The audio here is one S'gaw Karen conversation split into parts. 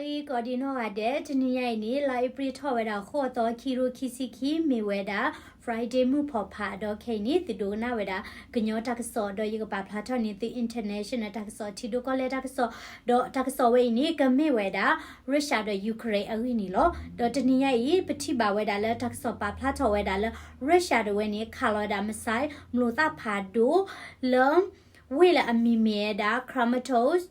ဂ့ၤကိးဒံနီၢ်ဂၤဒဲး, တနံၤညါအံၤန့ၣ် လါအ့ဖြ့ၣ်ထီၣ်ဝဲဒၣ် ဃိးသီ ခံကထိခံဆံခံ မ့ၢ်ဝဲဒၣ် Friday မုၢ်ဖီဖး ဒီးခဲအံၤန့ၣ် သုဒိကနၣ်ဝဲဒၣ် ကညီတၢ်ကစီၣ် ဒီးယကပာ်ဖျါထီၣ်န့ၢ်သု international တၢ်ကစီၣ် ထံဒိၣ်ကီၢ်လဲၢ်တၢ်ကစီၣ်, ဒီးတၢ်ကစီၣ်ဝဲအံၤန့ၣ် ကမ့ၢ်ဝဲဒၣ် Russia ဒီး Ukraine အဂ့ၢ်န့ၣ်လီၤ. ဒီးတနံၤညါအံၤ ပထံၣ်ဘၣ်ဝဲဒၣ်လၢတၢ်ကစီၣ်ပာ်ဖျါထီၣ်ဝဲဒၣ်လၢ Russia တဝဲန့ၣ် ခးလီၤဝဲဒၣ် missile မျိာ်သၣ်ဖးဒိၣ် လၢ ဝ့ၢ်လၢအမံၤမ့ၢ်ဝဲဒၣ် Kramatorsk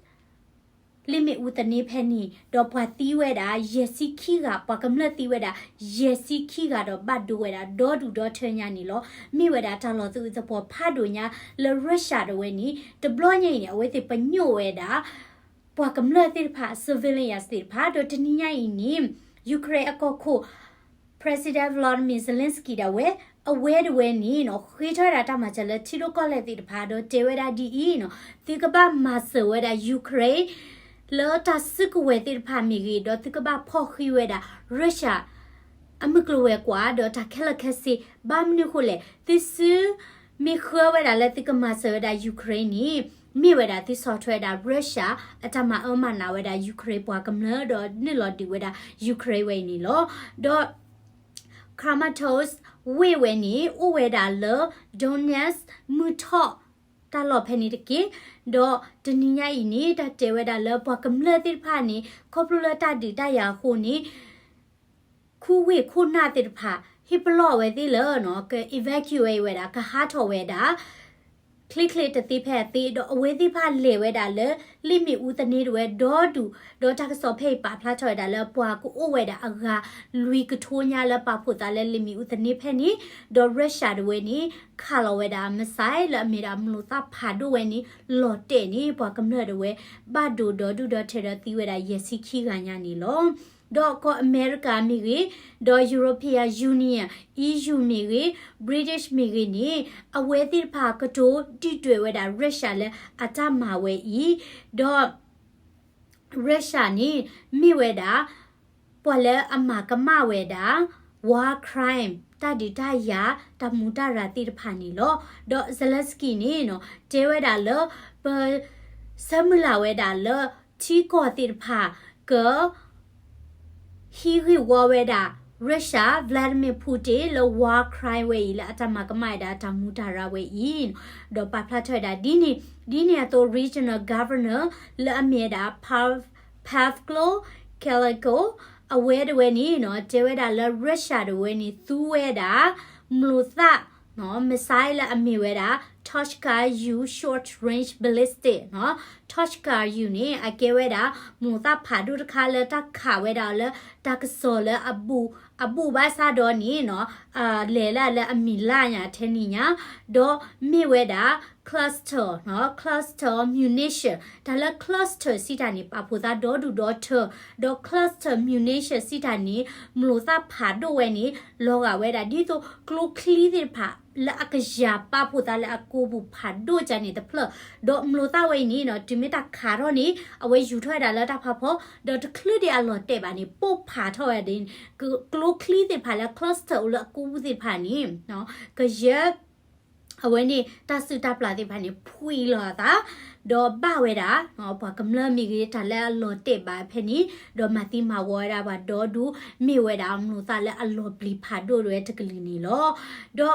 လ့ၣ်မ့ၣ်အူသန့ဖဲန့ၣ် ဒီးပှၤသံဝဲဒၣ် ယဲၢ်ဆံခံဂၤ, ပှၤကမျၢၢ်သံဝဲဒၣ် ယဲၢ်ဆံခံဂၤ ဒီးဘၣ်ဒိဝဲဒၣ် ဒီဒူၣ်ဒီထၢညါန့ၣ်လီၤ. မ့ၢ်ဝဲဒၣ်တၢ်လီၤသူၣ်အုးသပှီၤဖးဒိၣ်ညါလၢ Russia တဝဲန့ၣ် တဘျီညါအံၤန့ၣ် အဝဲသ့ၣ်ပညိၣ်ဝဲဒၣ် ပှၤကမျၢၢ်သ့ၣ်တဖၣ် civilians သ့ၣ်တဖၣ်, ဒီးတနံၤညါအံၤန့ၣ် Ukraine အကီၢ်ခိၣ် President Volodymyr Zelenskyy ဒၣ်ဝဲ အဝဲတဝဲန့ၣ်နီၤ ဃ့ထီၣ်ဝဲဒၣ်တၢ်မၤစၢၤလၢထံဒိၣ်ကီၢ်လဲၢ်သ့ၣ်တဖၣ် ဒီးတဲဝဲဒၣ်ဒ်အံၤနီၤ, သုကဘၣ်မၤစၢၤဝဲဒၣ် Ukraine လၢတၢ်စုကဝဲၤသ့ၣ်တဖၣ်မ့ၢ်ဂ့ၤ, ဒီးသုကဘၣ်ဖီၣ်ဃံးဝဲဒၣ် Russia အမုၢ်ကျိၤဝဲၤကွာ် ဒီးတၢ်ခဲလၢာ်ခဲဆ့, ဘၣ်မနုၤအဃိလဲၣ်, သုစု မ့ၢ်ဃၢဝဲဒၣ်လၢသုကမၤစၢၤဝဲဒၣ် Ukraine န့ၣ် မ့ၢ်ဝဲဒၣ်သုဆီၣ်ထွဲဝဲဒၣ် Russia အတၢ်မၤအၢမၤနးဝဲဒၣ် Ukraine ပှၤကမျၢၢ် ဒီးနုာ်လီၤဒုးဝဲဒၣ် Ukraine ဝဲအံၤန့ၣ်လီၤ. ဒီး Kramatorsk ဝ့ၢ်ဝဲန့ၣ် အိၣ်ဝဲဒၣ်လၢ Donetsk မုၢ်ထီၣ်တၢ်လီၢ်ဖဲန့ၣ်တက့ၢ်. ဒီးတနံၤညါအံၤန့ၣ် တၢ်တဲဝဲဒၣ်လၢပှၤကမျၢၢ်သ့ၣ်တဖၣ်န့ၣ် ခီဖျိလၢတၢ်ဒုးတၢ်ယၤအဃိန့ၣ် ခူဝ့ၢ်ခိၣ်နၢ်သ့ၣ်တဖၣ် ဟ့ၣ်ပလီၢ်အဝဲသ့ၣ်လၢ က evacuate ဝဲဒၣ် ကဟးထီၣ်ဝဲဒၣ် ချ့ချ့တသ့ဖဲအသ့, ဒီးအဝဲသ့ၣ်တဖၣ်လဲၤဝဲဒၣ်လၢ လ့ၣ်မ့ၣ်အူသန့တဝဲဒီဒူၣ်, ဒီးတၢ်ကစီၣ်ဖဲအံၤပာ်ဖျါထီၣ်ဝဲဒၣ်လၢ ပှၤကအိၣ်ဝဲဒၣ်အဂၤ လွံၢ်ကထိညါလၢပာ်ဖှိၣ်သးလၢလ့ၣ်မ့ၣ်အူသန့ဖဲန့ၣ်, ဒီး Russia တဝဲန့ၣ် ခးလီၤဝဲဒၣ် missile လၢအမ့ၢ်ဒၣ်မျိာ်သၣ်ဖးဒိၣ်ဝဲန့ၣ် လီၤတဲာ်န့ၣ် ပှၤကမျၢၢ်တဝဲ ဘၣ်ဒိဒီဒူၣ်ဒီထၢဒီးသံဝဲဒၣ် ယဲၢ်ဆံခံဂၤညါန့ၣ်လီၤ. ဒီးကီၢ်အမဲရကၤမ့ၢ်ဂ့ၤ, ဒီး European Union, EU မ့ၢ်ဂ့ၤ, British မ့ၢ်ဂ့ၤန့ၣ် အဝဲသ့ၣ်တဖၣ်ကတိၤဒုၣ်ဒွဲၣ်ဝဲဒၣ် Russia လၢအတၢ်မၤဝဲအံၤ, ဒီး Russia န့ၣ် မ့ၢ်ဝဲဒၣ် ပှၤလၢအမၤကမၣ်ဝဲဒၣ် war crime တၢ်ဒုးတၢ်ယၤ တၢ်မူးတၢ်ရၤသ့ၣ်တဖၣ်န့ၣ်လီၤ. ဒီး Zelenskyy န့ၣ်နီၤ တဲဝဲဒၣ်လၢ ပ ဆၢမုၢ်လၢ်ဝဲဒၣ်လၢ ထံကီၢ်သ့ၣ်တဖၣ် က ဟံးဂ့ၢ်ဝီဝဲဒၣ် Russia Vladimir Putin လၢ war crime ဝဲအံၤ လၢအတၢ်မၤကမၣ်ဝဲဒၣ်တၢ်မူးတၢ်ရၤဝဲအံၤ, ဒီးပာ်ဖျါထီၣ်ဝဲဒၣ်ဒ်န့ၣ်, ဒ်န့ၣ်အသိး regional governor လၢအမ့ၢ်ဝဲဒၣ် Pav- Pavlo Kyrylenko အဝဲတဝဲန့ၣ်နီၤ တဲဝဲဒၣ်လၢ Russia တဝဲန့ၣ် သူဝဲဒၣ် မျိာ်သၣ် missile လၢအမ့ၢ်ဝဲဒၣ် Tochka-U short range ballistic နီၤ, Tochka-U န့ၣ် အကဲဝဲဒၣ် မျိာ်သၣ်ဖးဒိၣ်တခါလၢတၢ်ခးဝဲဒၣ်လၢ တၢ်ကစီၣ်လၢအဘူး အဘူးဘၣ်ဆၣ်ဒီးန့ၣ်နီၤ လဲၤလၢလၢအမံၤလၢ်ညါထဲန့ၣ်ညါ, ဒီးမ့ၢ်ဝဲဒၣ် cluster နီၤ, cluster munition တၢ်လၢ cluster စံးတၢ်န့ၣ် ပာ်ဖှိၣ်သးဒီဒူၣ်ဒီထၢ, ဒီး cluster munition စံးတၢ်န့ၣ် မျိာ်သၣ်ဖးဒိၣ်ဝဲန့ၣ် လီၤဂာ်ဝဲဒၣ်ဒ်သိး ကျိချံသ့ၣ်တဖၣ် လၢအကယၤပာ်ဖှိၣ်သးလၢအကိာ်ပူၤဖးဒိၣ်ကန့ၣ်တဖျၢၣ်, ဒီးမျိာ်သၣ်ဝဲအံၤန့ၣ်နီၤ တုၤမ့ၢ်တၢ်ခးထီၣ်န့ၣ် အဝဲယူၤထီၣ်ဝဲဒၣ်လၢတၢ်ဖးဖီ, ဒီးတချုးဒံးအလီၤတဲာ်ဘၣ်န့ၣ် ပိၢ်ဖးထီၣ်ဝဲဒၣ်န့ၣ် ကျိချံသ့ၣ်တဖၣ်လၢ cluster အိၣ်လၢအကိာ်ပူၤသ့ၣ်တဖၣ်န့ၣ် ကယဲၢ် အဝဲန့ၣ် တၢ်စုၣ်တၢ်ပျၢ်သ့ၣ်တဖၣ်န့ၣ် ဖှံလီၤအသး, ဒီးဘၣ်ဝဲဒၣ် ပှၤကမျၢၢ်မ့ၢ်ဂ့ၤ တၢ်လၢအလီၤတဲာ်ဘၣ်ဖဲန့ၣ်, ဒီးမၤသံမၤဝီဝဲဒၣ်ပှၤဒီဒူၣ် မ့ၢ်ဝဲဒၣ်မျိာ်သၣ်လၢအလီၤပျံၤဖးဒိၣ်တဝဲတကလုာ်န့ၣ်လီၤ. ဒီး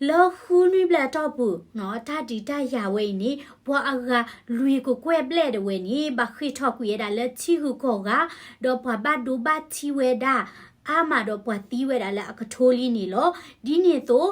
လၢဃုနွံဘျဲၣ်အတီၢ်ပူၤ တၢ်ဒုးတၢ်ယၤဝဲအံၤန့ၣ် ပှၤအဂၤလွံၢ်ကကွဲၢ်ဘျဲၣ်တဝဲန့ၣ် ဘၣ်ဃ့ၢ်ထီၣ်ကွံာ်ဝဲဒၣ်လၢထံဂုၤကီၢ်ဂၤ, ဒီးပှၤဘၣ်ဒိဘၣ်ထံးဝဲဒၣ် အါမးဒီးပှၤသံဝဲဒၣ်လၢအကထိလံန့ၣ်လီၤ. ဒ်န့ၣ်အသိး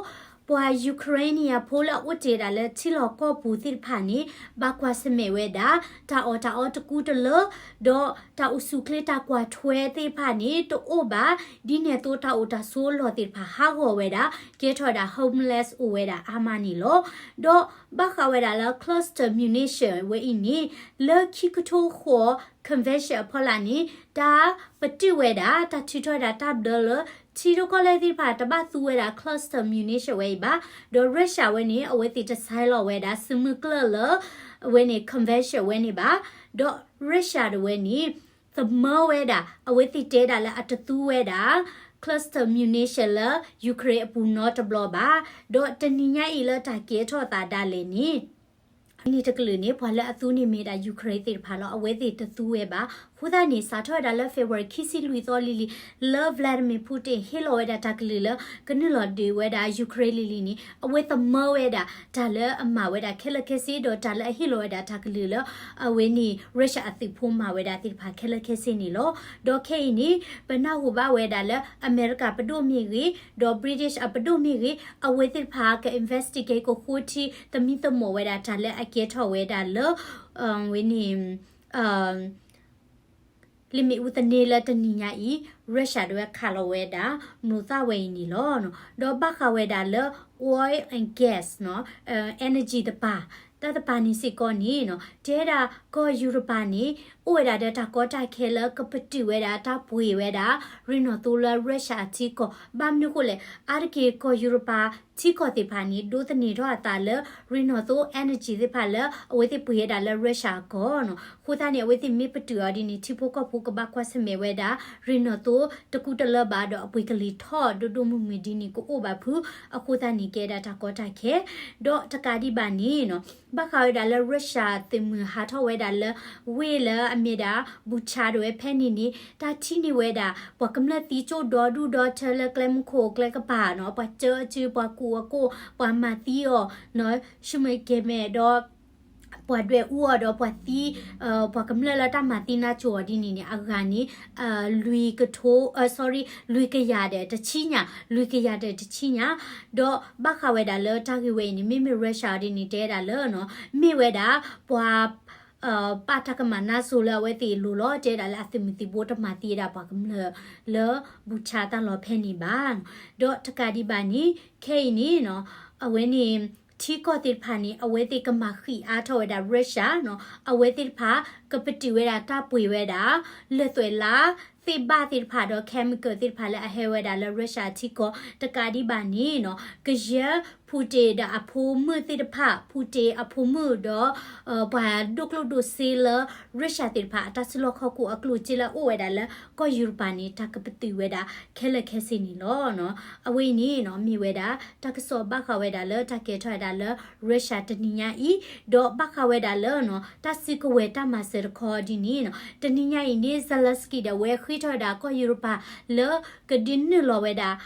ပှၤ Ukrainian ဖိလၢအအိၣ်တ့ၢ်ဝဲဒၣ်လၢထံလီၢ်ကီၢ်ပူၤသ့ၣ်တဖၣ်န့ၣ် ဘၣ်ကွၢ်ဆၢၣ်မဲာ်ဝဲဒၣ် တၢ်အီၣ်တၢ်အီတကူတလၢ, ဒီးတၢ်အိၣ်ဆူၣ်အိၣ်ချ့တၢ်ကွၢ်ထွဲသ့ၣ်တဖၣ်န့ၣ် တအိၣ်ဘၣ်, ဒ်န့ၣ်အသိးတၢ်အိၣ်တၢ်ဆိးအလီၢ်သ့ၣ်တဖၣ်ဟးဂီၤဝဲဒၣ် ကဲထီၣ်ဝဲဒၣ် homeless အိၣ်ဝဲဒၣ်အါမးန့ၣ်လီၤ. ဒီးဘၣ်ဃးဝဲဒၣ်လၢ cluster munition ဝဲအံၤန့ၣ် လၢခံကထိဃိး convention အဖီလာ်န့ၣ် တၢ်ပတုာ်ဝဲဒၣ် တၢ်ထုးထီၣ်ဝဲဒၣ်တၢ်ဘျၢလၢ ထံဒိၣ်ကီၢ်လဲၢ်သ့ၣ်တဖၣ် တဘၣ်သူဝဲဒၣ် cluster munition ဝဲအံၤဘၣ်. ဒီး Russia ဝဲန့ၣ် အဝဲသ့ၣ်တ sign လီၤဝဲဒၣ် စုမုၢ်ကျၢၢ်လၢ အဝဲန့ၣ် convention ဝဲန့ၣ်ဘၣ်. ဒီး Russia တဝဲန့ၣ် သမၢဝဲဒၣ် အဝဲသ့ၣ်တဲဒၣ်လၢအတသူဝဲဒၣ် cluster munition လၢ Ukraine အပူၤနီတဘျီဘၣ်. ဒီးတနံၤညါအံၤလၢတၢ်ကဲထီၣ်သးဒၣ်လဲာ်န့ၣ် န့ၣ်တကလုာ်န့ၣ် ပှၤလၢအသူန့ၣ်မ့ၢ်ဒၣ် Ukraine သ့ၣ်တဖၣ်လီၤ. အဝဲသ့ၣ်တသူဝဲဘၣ်. အဃိသတးန့ၣ် စးထီၣ်ဝဲဒၣ်လၢ February ခံဆံလွံၢ်သီလံၤလံၤ လၢ Vladimir Putin ဟ့ၣ်လီၤဝဲဒၣ်တၢ်ကလုၢ်လၢ ကနုာ်လီၤဒုးဝဲဒၣ် Ukraine လံၤလံၤန့ၣ် အဝဲသမၢဝဲဒၣ် တၢ်လၢအမၤဝဲဒၣ်ခဲလၢာ်ခဲဆ့ ဒီးတၢ်လၢအဟ့ၣ်လီၤဝဲဒၣ်တၢ်ကလုၢ်လၢ အဝဲန့ၣ် Russia အသုးဖိမၤဝဲဒၣ်သ့ၣ်တဖၣ်ခဲလၢာ်ခဲဆ့န့ၣ်လီၤ. ဒီးခဲအံၤန့ၣ် ပနၢ်ဟူဘၣ်ဝဲဒၣ်လၢ အမဲရကၤပဒိၣ်မ့ၢ်ဂ့ၤ ဒီး British အပဒိၣ်မ့ၢ်ဂ့ၤ အဝဲသ့ၣ်တဖၣ်က investigate ကဃိထံ သမံသမိးဝဲဒၣ်တၢ်လၢအကဲထီၣ်ဝဲဒၣ်လၢ ဝဲန့ၣ် လ့မ့ၣ်အူသန့လၢတနံၤညါအံၤ Russia ဒၣ်ဝဲခးလီၤဝဲဒၣ် မျိာ်သၣ်ဝဲအံၤန့ၣ်လီၤ. ဒီးဘၣ်ဃးဝဲဒၣ်လၢ oil and gas နီၤ energy တပၤ တၢ်တပၤန့ၣ်စ့ၢ်ကီးန့ၣ်နီၤ တဲဒၣ်ကီၢ်ယူရပၤန့ၣ် အိၣ်ဝဲဒၣ်ဒီးတၢ်ကီတၢ်ခဲလၢကပတုာ်ဝဲဒၣ်တၢ်ပှ့ၤဝဲဒၣ် ရ့ၣ်နီၣ်သိလၢ Russia အထံကီၢ် ဘၣ်မနုၤဃိလဲၣ် အါတက့ၢ်ကီၢ်ယူရပၤထံကီၢ်သ့ၣ်တဖၣ်န့ၣ် ဒိးသန့ၤထီၣ်အသးလၢ ရ့ၣ်နီၣ်သိ energy သ့ၣ်တဖၣ်လၢ အဝဲသ့ၣ်ပှ့ၤဝဲဒၣ်လၢ Russia အကီၢ်နီၤ. အဃိသတးန့ၣ် အဝဲသ့ၣ်မ့ၢ်ပတုာ်အီၤဒ်န့ၣ် ထံဖိကီၢ်ဖိကဘၣ်ကွၢ်ဆၢၣ်မဲာ်ဝဲဒၣ် ရ့ၣ်နီၣ်သိတကူတလၢဘၣ်ဒီး အပှ့ၤကလံၤထီၣ်ဒိၣ်ဒိၣ်မုၢ်မုၢ်ဒ်န့ၣ်ကအိၣ်ဘၣ်ဖု အဃိသတးန့ၣ် ကဲဒၣ်တၢ်ကီတၢ်ခဲ ဒီးတကးဒံးဘၣ်န့ၣ်နီၤ ဘၣ်ဃးဝဲဒၣ်လၢ Russia သုးမုၢ်ဟးထီၣ်ဝဲဒၣ်လၢ ဝ့ၢ်လၢအမ့ၢ်ဒၣ် Bucha ဒၣ်ဝဲဖဲန့ၣ်န့ၣ် တၢ်ထံၣ်န့ၢ်ဝဲဒၣ် ပှၤကမျၢၢ်သံကၠိၣ်ဒီဒူၣ်ဒီထၢလၢကျဲမုၢ်ခိၣ်ကျဲကပၤနီၤ ပှၤကၢအစု ပှၤကူးအကိၣ် ပှၤမၤသံအီၤနီၤ ရှုမ့ၢ်ကဲမဲာ်ဒီး ပှၤဒွဲၣ်အူအီၤဒီးပှၤသံ ပှၤကမျၢၢ်လၢတၢ်မၤသံနါစိၤအီၤဒ်န့ၣ်န့ၣ် အဂၤန့ၣ် လွံၢ်ကထိ sorry လွံၢ်ကယၤဒီးတဆံညါ လွံၢ်ကယၤဒီးတဆံညါ ဒီးဘၣ်ဃးဝဲဒၣ်လၢတၢ်ဂ့ၢ်ဝဲအံၤန့ၣ် မ့မ့ၢ် Russia အီၤဒ်န့ၣ် တဲဒၣ်လၢနီၤ မ့ၢ်ဝဲဒၣ် ပှၤ ပာ်တၢ်ကမၣ်နါစိၤလၢအဝဲသ့ၣ်အလိၤလီၤ တဲဒၣ်လၢအသုးမုၢ်သံၣ်ဘိတမၤသံဝဲဒၣ်ပှၤကမျၢၢ်လၢ Bucha တၢ်လီၢ်ဖဲန့ၣ်ဘၣ်. ဒီးတကးဒံးဘၣ်န့ၣ် ခဲအံၤန့ၣ်နီၤ အဝဲန့ၣ် ထံကီၢ်သ့ၣ်တဖၣ်န့ၣ် အဝဲသ့ၣ်ကမၤဃံးအါထီၣ်ဝဲဒၣ် Russia နီၤ အဝဲသ့ၣ်တဖၣ် ကပတုာ်ဝဲဒၣ်တၢ်ပှ့ၤဝဲဒၣ် လၢၢ်သွဲၣ်လါ သ့ၣ်ဘၣ်သ့ၣ်တဖၣ်ဒီး chemical သ့ၣ်တဖၣ်လၢအဟဲဝဲဒၣ်လၢ Russia ထံကီၢ် တကးဒံးဘၣ်န့ၣ်နီၤ ကယဲၢ် Putin ဒီးအဖိမုၣ်သ့ၣ်တဖၣ် Putin အဖိမုၣ်ဒီး ပှၤဒိၣ်ကျိၣ်ဒိၣ်စ့လၢ Russia သ့ၣ်တဖၣ် အတၢ်စုလီၢ်ခီၣ်ခိၣ်အကျိၣ်စ့လၢအအိၣ်ဝဲဒၣ်လၢ ကီၢ်ယူရပၤန့ၣ် တၢ်ကပတုာ်ဝဲဒၣ် ခဲလၢာ်ခဲဆ့န့ၣ်လီၤ. အဝဲအံၤန့ၣ်နီၤ မ့ၢ်ဝဲဒၣ် တၢ်ကစီၣ်ဘၣ်ဃးဝဲဒၣ်လၢတၢ်ကဲထီၣ်ဝဲဒၣ်လၢ Russia တနံၤညါအံၤ ဒီးဘၣ်ဃးဝဲဒၣ်လၢနီၤ တၢ်စုကဝဲၤတၢ်မၤစၢၤတခီဒ်န့ၣ်နီၤ တနံၤညါအံၤန့ၣ် Zelensky ဒၣ်ဝဲဃ့ထီၣ်ဝဲဒၣ်ကီၢ်ယူရပၤလၢ ကဒုးနုာ်လီၤဝဲဒၣ်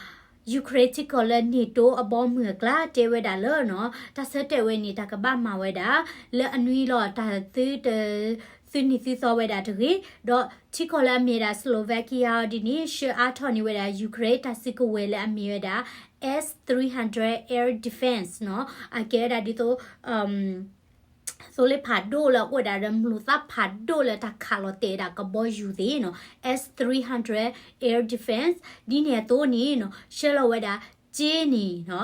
Ukraine ထံကီၢ်လၢ NATO အဘီအမုၢ်အကျါ တဲဝဲဒၣ်လၢနီၤ တၢ်ဆၢတဲာ်ဝဲန့ၣ် တၢ်ကဘၣ်မၤဝဲဒၣ် လၢအနွံလီၤ တၢ်သုတ သုးနံၤသုးသီဝဲဒၣ်တဂ့ၤ ဒီးထံကီၢ်လၢအမ့ၢ်ဝဲဒၣ် Slovakia အီၤဒ်န့ၣ် ဆှၢအါထီၣ်န့ၢ်ဝဲဒၣ် Ukraine တၢ်စုကဝဲၤလၢအမ့ၢ်ဝဲဒၣ် S three hundred air defense နီၤ အကဲဝဲဒၣ်ဒ်သိး သိလ့ၣ်ဖးဒိၣ်လၢအအိၣ်ဝဲဒၣ်ဒီး မျိာ်သၣ်ဖးဒိၣ်လၢတၢ်ခးလီၤတဲာ်ဝဲဒၣ်ကဘီယူၤသ့ၣ်နီၤ S three hundred air defense ဒ်န့ၣ်အသိးန့ၣ်နီၤ ဆှၢလီၤဝဲဒၣ် ကၠ့န့ၣ်နီၤ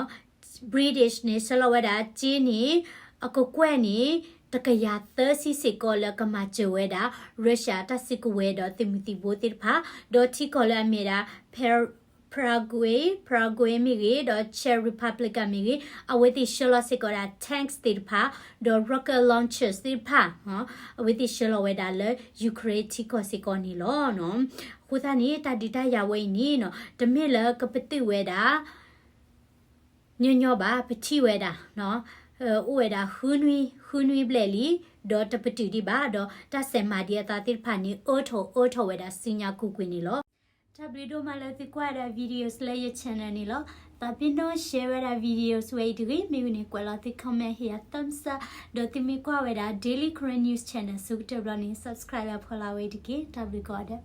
British န့ၣ် ဆှၢလီၤဝဲဒၣ်ကၠ့န့ၣ် အကကွဲၢ်န့ၣ် တကယၤသၢဆံစ့ၢ်ကီးလၢကမၤစၢၤဝဲဒၣ် Russia တၢ်စုကဝဲၤဒီးသုးမုၢ်သံၣ်ဘိသ့ၣ်တဖၣ် ဒီးထံကီၢ်လၢအမ့ၢ်ဒၣ် Par- Paraguay Paraguay မ့ၢ်ဂ့ၤ ဒီး Czech Republic မ့ၢ်ဂ့ၤ အဝဲသ့ၣ်ဆှၢလီၤစ့ၢ်ကီးဒၣ် tanks သ့ၣ်တဖၣ် ဒီး rocket launchers သ့ၣ်တဖၣ် အဝဲသ့ၣ်ဆှၢလီၤဝဲဒၣ်လၢ Ukraine ထံကီၢ်စ့ၢ်ကီးန့ၣ်လီၤ. အဃိသတးန့ၣ် တၢ်ဒုးတၢ်ယၤဝဲအံၤန့ၣ်နီၤ တမ့ၢ်လၢကပတုာ်ဝဲဒၣ် ညီညီဘၣ် ပထံၣ်ဝဲဒၣ် အိၣ်ဝဲဒၣ် ဃုနွံဘျဲၣ်လံ ဒီးတပတုာ်ဒံးဘၣ် ဒီးတၢ်စဲးမၤဒံးအသးသ့ၣ်တဖၣ်န့ၣ် အၢထီၣ်အၢထီၣ်ဝဲဒၣ်ဆူညါကွ့ၢ်ကွ့ၢ်န့ၣ်လီၤ. တၢ်ဘျုးဒိၣ်မးလၢသုကွၢ်ဝဲဒၣ် videos လၢယ channel န့ၣ်လီၤ. သးပ့ၤနီၣ် share ဝဲဒၣ် videos ဝဲအံၤတဂ့ၤ မ့ၢ်ဝံၤန့ၣ် ကွဲးလီၤသု comment ဟ့ၣ်ယၤ thumbs up ဒီးသုမ့ၢ်ကွၢ်ဝဲဒၣ် Daily Karen News Channel ဆိကတၢၢ်ဘျီန့ၣ် subscribe လၢဖီလာ်ဝဲအံၤတက့ၢ်. တၢ်ဘျုးကိးဂၤဒဲး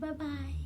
bye bye.